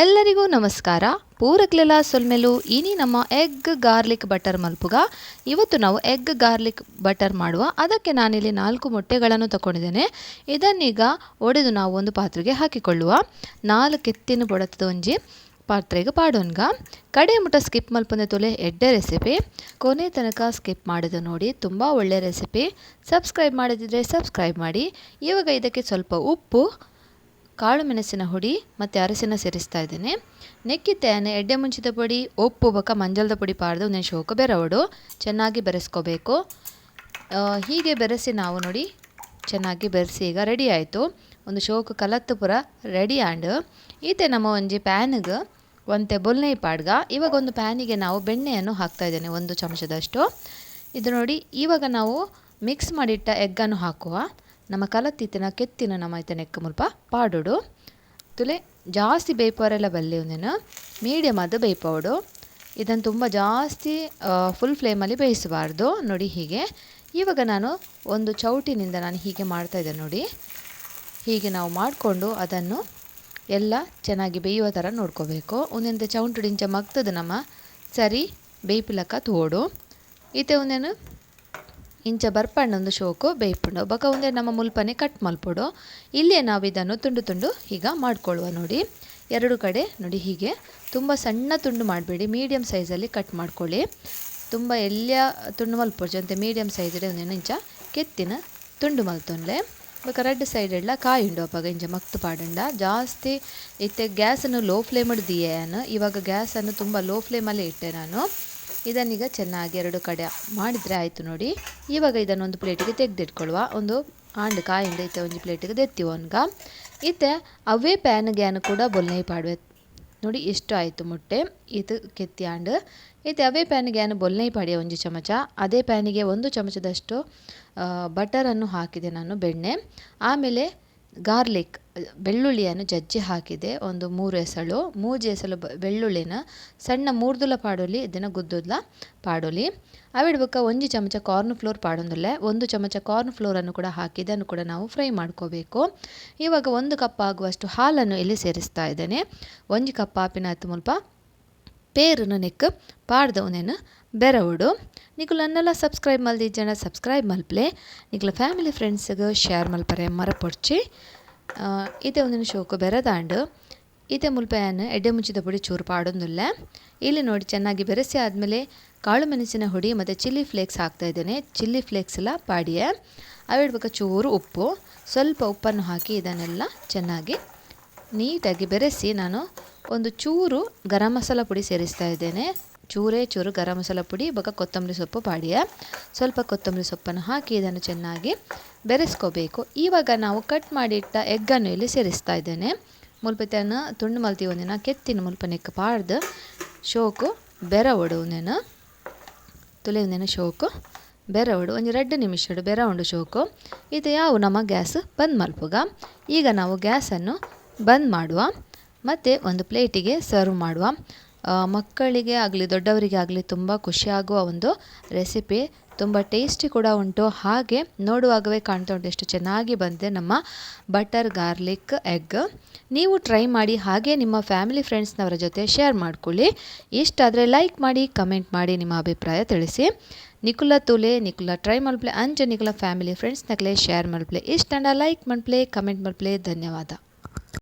ಎಲ್ಲರಿಗೂ ನಮಸ್ಕಾರ. ಪೂರಕ್ಲೆಲ ಸೊಲ್ಮೆಲು. ಇನಿ ನಮ್ಮ egg garlic butter ಮಲ್ಪುಗ. ಇವತ್ತು ನಾವು egg garlic butter ಮಾಡುವ. ಅದಕ್ಕೆ ನಾನಿಲ್ಲಿ 4 ಮೊಟ್ಟೆಗಳನ್ನು ತಗೊಂಡಿದ್ದೇನೆ. ಇದನ್ನೀಗ ಒಡೆದು ನಾವು ಒಂದು ಪಾತ್ರೆಗೆ ಹಾಕಿಕೊಳ್ಳುವ. 4 ಕೆತ್ತಿನ ಬೊಡತದ ಒಂಜಿ ಪಾತ್ರೆಗೆ ಪಾಡೋನ್ಗ. ಕಡೆ ಮುಟ ಸ್ಕಿಪ್ ಮಲ್ಪಂದೆ ತೊಲೆ, ಎಡ್ಡೆ ರೆಸಿಪಿ. ಕೊನೆ ತನಕ ಸ್ಕಿಪ್ ಮಾಡಿದ ನೋಡಿ, ತುಂಬ ಒಳ್ಳೆ ರೆಸಿಪಿ. ಸಬ್ಸ್ಕ್ರೈಬ್ ಮಾಡದಿದ್ದರೆ ಸಬ್ಸ್ಕ್ರೈಬ್ ಮಾಡಿ. ಇವಾಗ ಇದಕ್ಕೆ ಸ್ವಲ್ಪ ಉಪ್ಪು, ಕಾಳು ಮೆಣಸಿನ ಹುಡಿ ಮತ್ತು ಅರಸಿನ ಸೇರಿಸ್ತಾ ಇದ್ದೇನೆ. ನೆಕ್ಕಿತ್ತೇನೆ ಎಡ್ಡೆ ಮುಂಚಿದ ಪೊಡಿ, ಉಪ್ಪು ಬೊಕ್ಕ ಮಂಜಲ್ದ ಪೊಡಿ ಪಾಡ್ದು ಒಂದೆನ್ ಶೋಕ ಬೆರವಡು ಚೆನ್ನಾಗಿ ಬೆರೆಸ್ಕೋಬೇಕು. ಹೀಗೆ ಬೆರೆಸಿ ನಾವು ನೋಡಿ ಚೆನ್ನಾಗಿ ಬೆರೆಸಿ ಈಗ ರೆಡಿ ಆಯಿತು. ಒಂದು ಶೋಕು ಕಲತ್ತು ಪೂರ ರೆಡಿ ಆಂಡ್. ಈತೆ ನಮ್ಮ ಒಂಜಿ ಪ್ಯಾನ್ಗೆ ಒಂತೆ ಬೊಲ್ನೈ ಪಾಡ್ಗ. ಇವಾಗ ಒಂದು ಪ್ಯಾನಿಗೆ ನಾವು ಬೆಣ್ಣೆಯನ್ನು ಹಾಕ್ತಾ ಇದ್ದೇನೆ, 1 ಚಮಚದಷ್ಟು. ಇದು ನೋಡಿ, ಇವಾಗ ನಾವು ಮಿಕ್ಸ್ ಮಾಡಿಟ್ಟ ಎಗ್ಗನ್ನು ಹಾಕುವ. ನಮ್ಮ ಕಲತ್ತಿತ್ತಿನ ಕೆತ್ತಿನ ನಮ್ಮ ಐತೆ ನೆಕ್ಕ ಮುಲ್ಪ ಪಾಡೋಡು. ತುಲೆ ಜಾಸ್ತಿ ಬೇಯ್ಪವರೆಲ್ಲ ಬಲ್ಲೆ, ಒಂದೇನು ಮೀಡಿಯಮ್ ಅದು ಬೇಯ್ಪವಡು. ಇದನ್ನು ತುಂಬ ಜಾಸ್ತಿ ಫುಲ್ ಫ್ಲೇಮಲ್ಲಿ ಬೇಯಿಸಬಾರ್ದು. ನೋಡಿ ಹೀಗೆ ಇವಾಗ ನಾನು ಒಂದು ಚೌಟಿನಿಂದ ನಾನು ಹೀಗೆ ಮಾಡ್ತಾಯಿದ್ದೆ ನೋಡಿ. ಹೀಗೆ ನಾವು ಮಾಡಿಕೊಂಡು ಅದನ್ನು ಎಲ್ಲ ಚೆನ್ನಾಗಿ ಬೇಯುವ ಥರ ನೋಡ್ಕೋಬೇಕು. ಒಂದೊಂದು ಚೌಂಟು ಇಂಚ ಮಗ್ತದೆ ನಮ್ಮ ಸರಿ ಬೇಯ್ಪಿಲಕ್ಕ ತೋಡು. ಈತೆ ಒಂದೇನು ಇಂಚ ಬರ್ಪಂಡ ಒಂದು ಶೋಕು ಬೇಯ್ಪುಂಡು. ಬೊಕ ಒಂದೇ ನಮ್ಮ ಮುಲ್ಪನೆ ಕಟ್ ಮಲ್ಪೊಡು. ಇಲ್ಲೇ ನಾವು ಇದನ್ನು ತುಂಡು ತುಂಡು ಈಗ ಮಾಡ್ಕೊಳ್ಳುವ ನೋಡಿ. ಎರಡು ಕಡೆ ನೋಡಿ ಹೀಗೆ. ತುಂಬ ಸಣ್ಣ ತುಂಡು ಮಾಡಬೇಡಿ, ಮೀಡಿಯಮ್ ಸೈಜಲ್ಲಿ ಕಟ್ ಮಾಡ್ಕೊಳ್ಳಿ. ತುಂಬ ಎಲ್ಲಿಯ ತುಂಡು ಮಲ್ಪೊಡ್ಚಿ ಅಂತೆ, ಮೀಡಿಯಮ್ ಸೈಜ್ ಒಂದೇನು ಇಂಚ ಕೆತ್ತಿನ ತುಂಡು ಮಲ್ತೊನ್ಲೆ. ಬೊಕ ರಡ್ಡ್ ಸೈಡ್ ಎಲ್ಲ ಕಾಯುಂಡು ಅಪಗ ಇಂಚ ಮಕ್ತು ಪಾಡುಂಡ. ಜಾಸ್ತಿ ಇತ್ತೆ ಗ್ಯಾಸನ್ನು ಲೋ ಫ್ಲೇಮ್ ದಿಯೇನು. ಇವಾಗ ಗ್ಯಾಸನ್ನು ತುಂಬ ಲೋ ಫ್ಲೇಮಲ್ಲೇ ಇಟ್ಟೆ ನಾನು. ಇದನ್ನೀಗ ಚೆನ್ನಾಗಿ ಎರಡು ಕಡೆ ಮಾಡಿದರೆ ಆಯಿತು ನೋಡಿ. ಇವಾಗ ಇದನ್ನೊಂದು ಪ್ಲೇಟಿಗೆ ತೆಗೆದಿಟ್ಕೊಳ್ಳುವ. ಒಂದು ಆಂಡ್ ಕಾಯಿಂದ ಇತ್ತೆ ಒಂಜಿ ಪ್ಲೇಟಿಗೆ ದೆತ್ತಿ ಒನ್ಗ. ಇತ್ತೆ ಅವೇ ಪ್ಯಾನ್ಗೆ ಕೂಡ ಬೊಲ್ನೈ ಪಾಡುವೆ ನೋಡಿ. ಇಷ್ಟು ಆಯಿತು ಮೊಟ್ಟೆ ಇದು ಕೆತ್ತಿ ಆಂಡ್. ಇತ್ತೆ ಅವೇ ಪ್ಯಾನ್ಗೆ ಬೊಲ್ನೈ ಪಾಡಿಯ ಒಂಜಿ ಚಮಚ. ಅದೇ ಪ್ಯಾನಿಗೆ 1 ಚಮಚದಷ್ಟು ಬಟರನ್ನು ಹಾಕಿದೆ ನಾನು, ಬೆಣ್ಣೆ. ಆಮೇಲೆ ಗಾರ್ಲಿಕ್ ಬೆಳ್ಳುಳ್ಳಿಯನ್ನು ಜಜ್ಜಿ ಹಾಕಿದೆ ಒಂದು 3 ಎಸಳು, ಮೂಜಿ ಎಸಳು ಬೆಳ್ಳುಳ್ಳಿನ ಸಣ್ಣ ಮೂರ್ದುಲ ಪಾಡೊಲಿ, ಇದನ್ನು ಗುದ್ದುದ್ಲ ಪಾಡೊಲಿ. ಅವಿಡ್ ಬೊಕ್ಕ ಒಂಜಿ ಚಮಚ ಕಾರ್ನ್ ಫ್ಲೋರ್ ಪಾಡೊಂದುಲ್ಲೆ. 1 ಚಮಚ ಕಾರ್ನ್ ಫ್ಲೋರನ್ನು ಕೂಡ ಹಾಕಿ ಇದನ್ನು ಕೂಡ ನಾವು ಫ್ರೈ ಮಾಡ್ಕೋಬೇಕು. ಇವಾಗ 1 ಕಪ್ ಆಗುವಷ್ಟು ಹಾಲನ್ನು ಇಲ್ಲಿ ಸೇರಿಸ್ತಾ ಇದ್ದೇನೆ. 1 ಕಪ್ ಆಪಿನ ಮುಲ್ಪ ಪೇರುನು ನೆಕ್ ಪಾಡ್ದ ಒಂದೇನು ಬೆರವುಡು. ನಿಕುಲನ್ನೆಲ್ಲ ಸಬ್ಸ್ಕ್ರೈಬ್ ಮಲ್ದಿ ಜನ ಸಬ್ಸ್ಕ್ರೈಬ್ ಮಲ್ಪ್ಲೆ. ನಿಕುಲ ಫ್ಯಾಮಿಲಿ ಫ್ರೆಂಡ್ಸ್ಗೆ ಶೇರ್ ಮಲ್ಪರೆ ಮರಪೊಡ್ಚಿ. ಇದೇ ಒಂದಿನ ಶೋಕು ಬೆರದಾಂಡು. ಇದೇ ಮುಲ್ಪೆಯನ್ನು ಎಡ್ಡೆ ಮುಂಚಿದ ಪುಡಿ ಚೂರು ಪಾಡೊಂದುಲ್ಲೆ. ಇಲ್ಲಿ ನೋಡಿ, ಚೆನ್ನಾಗಿ ಬೆರೆಸಿ ಆದಮೇಲೆ ಕಾಳು ಮೆಣಸಿನ ಹುಡಿ ಮತ್ತು ಚಿಲ್ಲಿ ಫ್ಲೇಕ್ಸ್ ಹಾಕ್ತಾ ಇದ್ದೇನೆ. ಚಿಲ್ಲಿ ಫ್ಲೇಕ್ಸ್ ಎಲ್ಲ ಪಾಡಿಯೆ. ಅವಿಡ್ಬೇಕ ಚೂರು ಉಪ್ಪು, ಸ್ವಲ್ಪ ಉಪ್ಪನ್ನು ಹಾಕಿ ಇದನ್ನೆಲ್ಲ ಚೆನ್ನಾಗಿ ನೀಟಾಗಿ ಬೆರೆಸಿ ನಾನು ಒಂದು ಚೂರು ಗರಂ ಮಸಾಲ ಪುಡಿ ಸೇರಿಸ್ತಾ ಇದ್ದೇನೆ. ಚೂರೇ ಚೂರು ಗರಂ ಮಸಾಲ ಪುಡಿ ಬೊಕ ಕೊತ್ತಂಬರಿ ಸೊಪ್ಪು ಪಾಡಿಯ. ಸ್ವಲ್ಪ ಕೊತ್ತಂಬರಿ ಸೊಪ್ಪನ್ನು ಹಾಕಿ ಇದನ್ನು ಚೆನ್ನಾಗಿ ಬೆರೆಸ್ಕೋಬೇಕು. ಇವಾಗ ನಾವು ಕಟ್ ಮಾಡಿಟ್ಟ ಎಗ್ಗನ್ನು ಇಲ್ಲಿ ಸೇರಿಸ್ತಾ ಇದ್ದೇನೆ. ಮುಲ್ಪತೆಯನ್ನು ತುಂಡು ಮಲ್ತಿ ಒಂದಿನ ಕೆತ್ತಿನ ಮುಲ್ಪ ನೆಕ್ ಪಾಡ್ದು ಶೋಕು ಬೆರವಡು ಒಂದೇನು ತುಲೆ ಒಂದೇನು ಶೋಕು ಬೆರವಡು. ಒಂಜಿ 2 ನಿಮಿಷಡು ಬೆರವುಂಡು ಶೋಕು. ಇದು ಯಾವ ನಮ್ಮ ಗ್ಯಾಸ್ ಬಂದ್ ಮಲ್ಪುಗ. ಈಗ ನಾವು ಗ್ಯಾಸನ್ನು ಬಂದ್ ಮಾಡುವ ಮತ್ತು ಒಂದು ಪ್ಲೇಟಿಗೆ ಸರ್ವ್ ಮಾಡುವ. ಮಕ್ಕಳಿಗೆ ಆಗಲಿ ದೊಡ್ಡವರಿಗೆ ಆಗಲಿ ತುಂಬ ಖುಷಿಯಾಗುವ ಒಂದು ರೆಸಿಪಿ. ತುಂಬ ಟೇಸ್ಟಿ ಕೂಡ ಉಂಟು. ಹಾಗೆ ನೋಡುವಾಗವೇ ಕಾಣ್ತಾ ಉಂಟು ಎಷ್ಟು ಚೆನ್ನಾಗಿ ಬಂದಿದೆ ನಮ್ಮ butter garlic egg. ನೀವು ಟ್ರೈ ಮಾಡಿ, ಹಾಗೆ ನಿಮ್ಮ ಫ್ಯಾಮಿಲಿ ಫ್ರೆಂಡ್ಸ್ನವರ ಜೊತೆ ಶೇರ್ ಮಾಡ್ಕೊಳ್ಳಿ. ಇಷ್ಟಾದರೆ ಲೈಕ್ ಮಾಡಿ, ಕಮೆಂಟ್ ಮಾಡಿ, ನಿಮ್ಮ ಅಭಿಪ್ರಾಯ ತಿಳಿಸಿ. ನಿಕುಲ ತುಲೆ ನಿಕುಲ ಟ್ರೈ ಮಲ್ಪ್ಲೆ, ಅಂಚ ನಿಕುಲ ಫ್ಯಾಮಿಲಿ ಫ್ರೆಂಡ್ಸ್ನಕ್ಲೆ ಶೇರ್ ಮಲ್ಪ್ಲೆ. ಇಷ್ಟಾಂಡ ಲೈಕ್ ಮಲ್ಪ್ಲೆ, ಕಮೆಂಟ್ ಮಲ್ಪ್ಲೆ. ಧನ್ಯವಾದ.